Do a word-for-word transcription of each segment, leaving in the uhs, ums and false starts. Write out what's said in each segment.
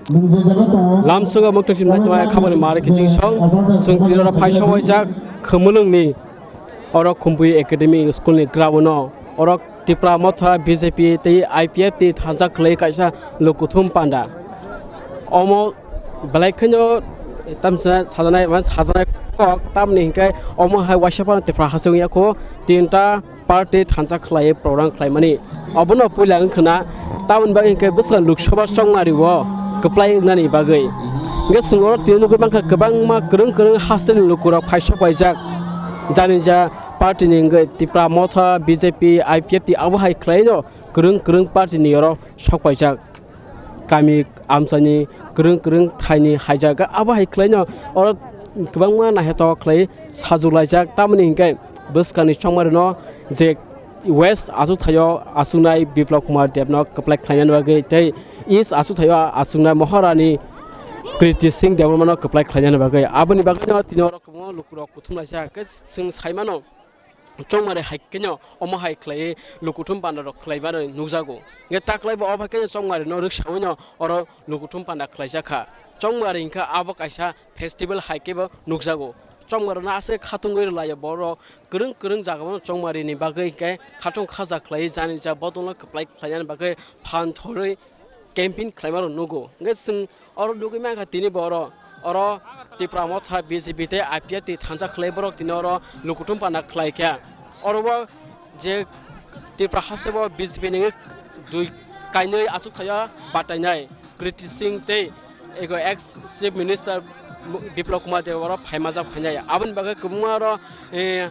Lamsungo mokto chimnai tongmai khaboni mari kiching song. Chwng tini oro phai sobaijak Khumulwngni oro Khumbui Academy School ni ground o oro Tipra Motha B J P tei I P F T thansa khlai kaisa lukuthum panda. Omo belai kheno tamsa sajanai, mane sajanai kok, tamni hinkhe omo hai waisa phano Tipra hasteo wngya kho tinta party thansa khlaiwi program khlaimani. Obono puila wngkha na, tamoni bagwi hinkhe bwskango Lok Sabha chongmari o kwplai wngnani bagwi. Hinkhe chwng oro tini nugwi mankha kwbangma kwrwng kwrwng hasteni lukurok phai sok paijak. Jani ja party ni hinkhe Tipra Motha, B J P, I P F T abo hai khlaino kwrwng kwrwng party ni oro sok paijak. Kami amchaini kwrwng kwrwng thaini haijak, abo hai khlaino oro kwbangma naithotok khlai sajwk laijak. Tamoni hinkhe bwskangni chongmarino je West achukthai-o achuknai Biplab Kumar Debno kwplai khlainani bagwi tei East achukthai-o achuknai Maharani Kriti Singh Debbarmano kwplai khlainani bagwi. Aboni bagwino tini oro kwbangma lukurok kuthum laijak. Khe chwng saimano, chongmari hai kheno omo hai khlaiwi lukuthum panda rok khlaibarwi nukjago. Hinkhe taklaibo obo hai kheno chongmari no rwksawi no oro lukuthum panda khlaijak kha. Chongmari hinkhe abo kaisa festival hai khebo nukjago. Chongmari no aswk khatungwi rwlaio borok, kwrwng kwrwng jaga o chongmari ni bagwi hinkhe khatung khaja khlaiwi jani ja bodol no kwplai khlainani bagwi phan thorwi campaign khlaima rok nugo. Hinkhe chwng oro nugwi mankha tini bo oro, oro Tipra Motha B J P tei I P F T thansa khlai borok tini oro lukuthum panda khlai kha. Oro o je Tipra hasteo B J P ni dui kainwi achukthai-o batainai Kriti Singh tei ego ex Chief Minister Biplab Kumar Deb oro phaimajak khainai. Aboni bagwi kwbangma oro, eh,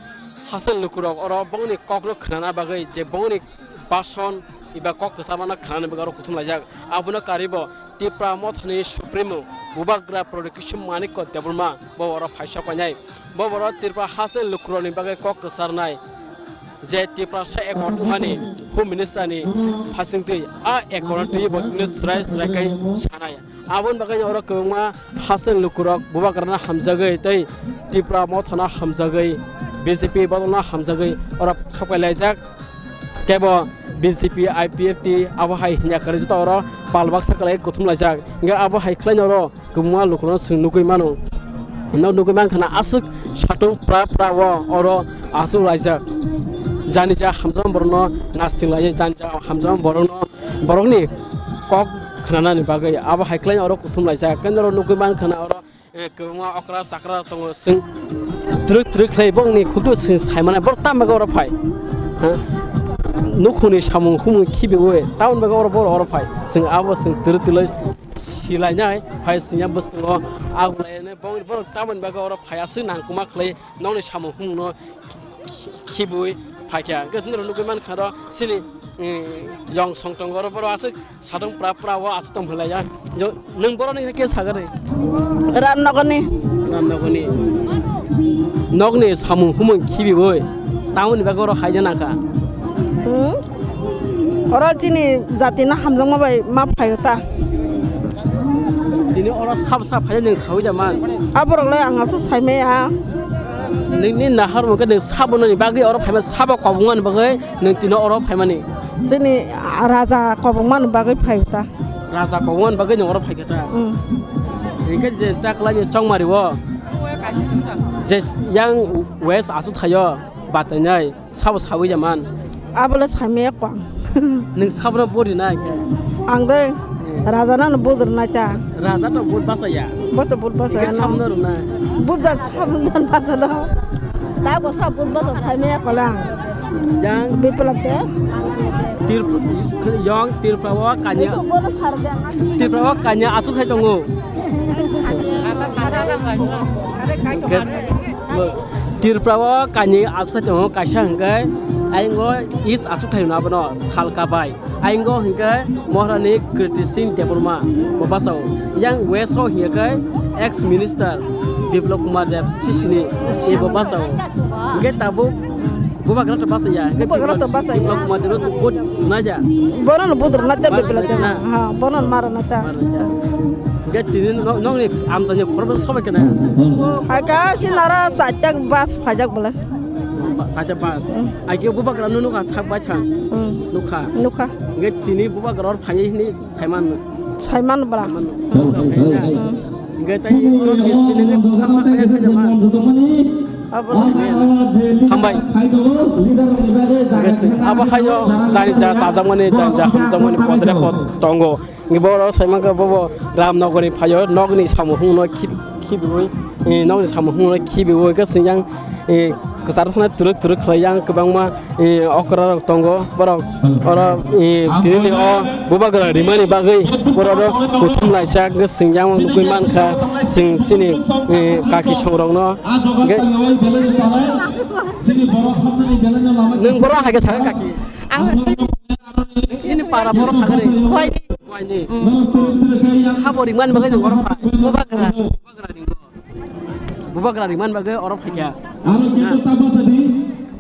hasteni lukurok oro bongni kokno khnana bagwi je bongni bason eba kok kwcharmano khnani bagwi oro kuthum laijak. Abono karibo Tipra Mothani Supremo Bubagra Pradyot Kishore Manikya Debbarma bo oro phai sok painai. Bo oro Tripura hasteni lukurokni bagwi kok kwcharnai je Tiprasa accord wngmani Home Minister ni phasingtwi a accord no twiwi bo tini swrai swrai khe sanai. Aboni bagwi oro kwbangma hasteni lukurok Bubagrano hamjagwi tei Tipra Mothano hamjagwi, B J P bodolno hamjagwi oro sok pai laijak. Kebo B J P, I P F T abo hai hinya kwrwi joto oro pal baksa kwlai kuthum laijak. Hinkhe abo hai khlaino oro kwbangma lukurokno chwng nugwi mano. Nok nugwi mankha na aswk satung pra pra o oro aswk laijak. Jani ja hamjakma borokno nasing laijak, jani ja hamjakma borokno, borokni kok khnanani bagwi abo hai khlaino oro kuthum laijak. Khe norok nugwi mankha na oro, eh, kwbangma okra chakra tongo, chwng twrwk twrwk khlai bongni khukno chwng sai mannai, borok tamo bagwi oro phai? Ha? Nukhungni samung humung khibiwi tamoni bagwi oro, borok oro phai? Chwng abo chwng twrwk twrwk silainai, phai chwngya bwskango aguklainai, bongni borok tamoni bagwi oro phai aswk nangkukma khlai nokni samung humungno khibiwi phaikha. Hwnkhe norok nugwi mankha oro chini, eh, yong song tongo oro, borok aswk satung pra pra o aswk tong phalaiya. Yo, nwng borokni khe sagari? Ramnogorni. Ramnogorni. Nokni samung humung khibiwi tamoni bagwi oro haina nangkha? Hmm? Oro chini jatino hamjakma bai ma phaio ta. Tini oro sabo sa phai nwng sawi da man? A borok le ang aswk sai maya. Nini nahar mungkhe nwng sabo nani bagwi oro phaima, sabo kobongmani bagwi nwng tini oro phaimani? Chini raja kobongmani bagwi phaio ta. Raja kobongmani bagwi nwng oro phaikha ta? Hmm. Hinkhe je ta kwlai chongmari o je yang West achukthai-o batainai. Sabo sawi ya man? Abole samaya kwang. Nwng sabono bori nai? Ang de, eh, raja nano budrwnai ta. Raja to bud basa ya? Bo to bud basa ya. Sabono rwnai? Bud basa, bud basa no. Ta bo sa bud basa samaya kwlang. Yang Biplab de? Tirp-, yang Tripura o kanya. Bono sar de. Tripura o kanya achukthai tongo. Tripura o kainwi achukthai tongo, kaisa hwnkhe ayingo East achukthai hwnwi abono Salka bai. Ayingo hwnkhe Maharani Kriti Singh Debbarma bo bachao. Yang West o hwnkhe ex minister Biplab Kumar Deb C C ni ebo bachao. Hwnkhe tabuk Bubagra to bachaya, hwnkhe Bubagra to bachaya. Biplab Kumar Deb no vote rwnai ya? Bono no vote rwnai ta. Mar Biplab rwnai ta. Ha, bono no mar rwnai ta. Mar rwnai ta. Hwnkhe tini no-, nokni amchaini khoroksa sobai khe na? Hai ka sinara chaita bus phaijak bwle. Ba-, chaita bus. Hmm. Ai khe Bubagra no nukha sak bai thang. Hmm. Nukha. Nukha. Hwnkhe tini Bubagra oro phainai hinwi saiman. Saiman bra. Saiman bra. Hmm. Hingke tai oro B J P ni hingke bwswk sak kaya sai naman. Abo. Hambai. Hingke se abo hayo jani ja chajakmani, jani ja hamjakmani podre pod tongo. Hingke bo oro saiman khe bo bo Ramnogor ni phaio nokni samung hwnwi khib-, khibiwi, eh, nokni samung hwnwi khibiwi hingke sinjang, eh, kwchar phano twrwk twrwk khlai yang kwbangma, eh, okra rok tongo, borok oro, eh, tini ni o bubagra rimani bagwi borok rok kuthum laijak wngkha, sing yang nugwi mankha, sing chini, eh, kaki songrok no. Hingke nwng borok hai khe sakha kaki? Ang nini para borok sakha ni? Khwai ni. Khwai ni. Mm. Sabo rimani bagwi nwng borok hai? Bubagra. Bubagra ringo. Bubagra rimani bagwi oro phaikha.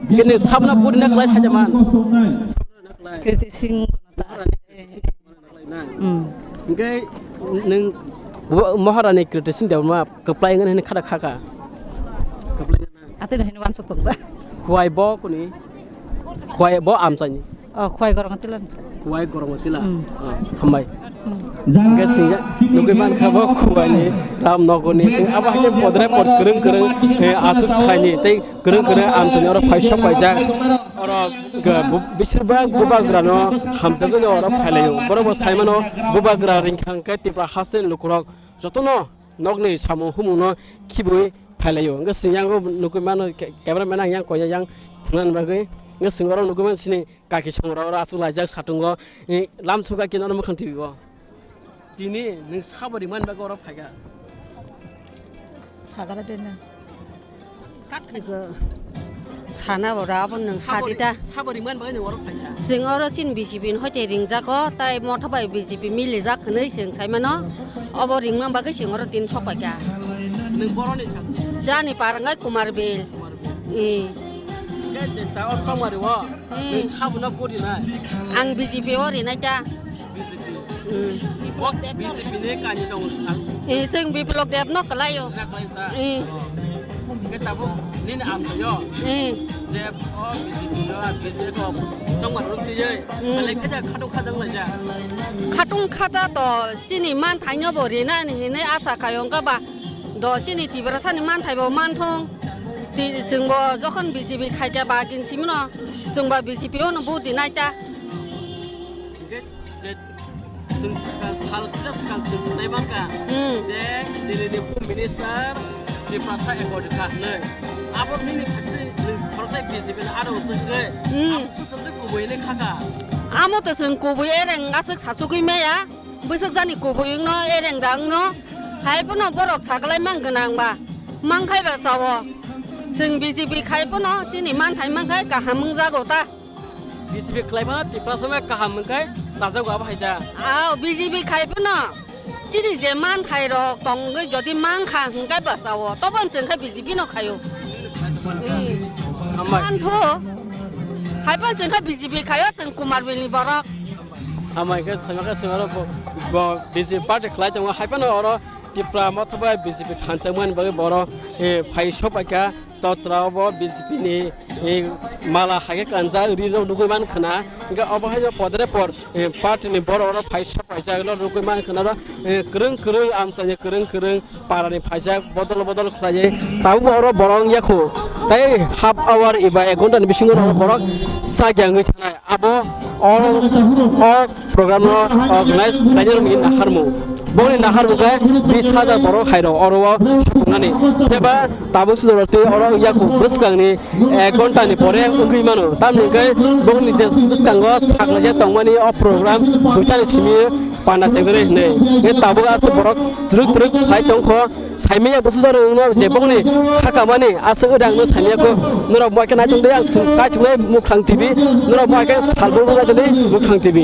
Kini sabna purina klai sajaman. Sabna klai. Kriti Singh. Bubagra ni Kriti Singh. Hmm. Hingke nwng Maharani Kriti Singh Debbarma kwplai wngmani hwnwi khada khaka. Kwplai wngmani. Atwino hwnwi wansuk tong ba? Khwai bo kuni? Khwai bo amchaini. Oh, Khwai Gorongtila. Khwai Gorongtila. Hmm. Oh, hambai. Hmm. Hingke singya nugwi mankha bo Khwai ni Ramnogor ni sing abo hakhe podre pod kwrwng kwrwng, eh, aswk khaini tei kwrwng kwrwng amchaini oro phai sok paijak. Oro, ga, bu-, bisirbak bubagrano hamjakgwi oro phailaio. Borok bo saimano bubagra ringkha hwnkhe Tripura hasteni lukurok jotono nokni samung humungno khibui phailaio. Hwnkhe sing yang nugwi mano ke-, camera man ang yang koya yang thwngna bagwi. Hwnkhe sing oro nugwi mano sini kaki songrok oro aswk laijak satungo. Eh, lamsuka khe nono mwkhang T V o. Tini nwng sabo rimani bagwi oro phaikha. Sagala de na. Iko sana bo da bo nwng sadi da. Sabo rimani bagwi nwng oro phaikha. Chwng oro chini B J P ni hoite ringjago, tai motha bai B J P milijak hwnwi chwng saimano. Obo ringma bagwi chwng oro tini sok paikha. Nwng boroni sa? Jani par wngkha Kumar Bil. Kumar Bil. Ee. Khe ta o chongmari o. Ee. Nwng sabono bo rinai? Ang B J P o rinai ta. B J P. Hmm. Bo B J P ni kani tongo. Eh, chwng Biplok Deb no kwlaio. Na kwlai ta? Eh. Hwnkhe tabuk nini amchaio? Eh. Je o B J P no, B J P ko chongmani rwktwi, hmm, belai khe khatung khajak laijak. Khatung khaja to chini manthaino bo rinani hinwi acha khaio, wngkha ba do chini Tiprasani manthai bo manthung. Ti-, chwngbo jokhon B J P khaikha ba kin simino, chwngba B J P o no vote dinai ta. Hwnkhe je chwng swkang sal kisa swkang chwng nai mankha, hmm, je Delhi ni Home Minister Tiprasa accord kha hwnwi. Abo nini phaising chwng khoroksa B J P ni aro chwngwi. Hmm. Abo to chwngno kubui hinwi khakha. Amo to chwng kubui ereng aswk sachugwi maya. Bwswk jani kubui wngno ereng da wngno. Hai phano borok saklai mang gwnang ba. Mang khai ba chao. Chwng B J P khai phano chini manthai mang khai kaham wngjago ta. B J P khlai phano Tiprasa bai kaham hwnkhai chajago abo hai da. Ao, B J P khai phano chini je manthai rok tongwi jodi mankha hwnkhe bwsao, toboni chwngkhe B J P no khaio. Hambai. Mantho. Hai phano chwngkhe B J P khaio, chwng Kumar Bil ni borok. Hambai khe swngkhe swngaro bo, bo B J P party khlai tongo, hai phano oro Tipra motha bai B J P thansa mani bagwi borok, eh, phai sok paikha. Totra obo B J P ni, eh, mala hai khe kanjak ri rok nugui man khna. Hingke obo hai no podre pod, eh, party ni borok rok phai sok paijak no nugui man khna ro, eh, kwrwng kwrwng amchai ni kwrwng kwrwng para ni phaijak bodol bodol khlaiwi tabuk bo oro borok wng ya kho. Tei half hour eba ek ghonta ni bisingo oro borok chakya wngwi thanai. Abo o, o program no organize khlainai rokni naharmung. Bongni naharmung khe bis hajar borok hai rok oro o soknani. Teba tabuk sujoro twi oro yaku bwskangni ek ghonta ni pore wngwi mano. Tamni hwnkhe bongni je bwskango saklaijak tongmani o program duitani simi panda chengdari hinwi. Hwnkhe tabuk aswk borok twrwk twrwk phai tongkho. Saimanya bwsajak rwngno je bongni khakamani aswk wdangno saimanya kho. Norok bo khe naitong de ang chwng chai thwngnai Mukhang T V. Norok bo khe salbur bo naitong de Mukhang T V.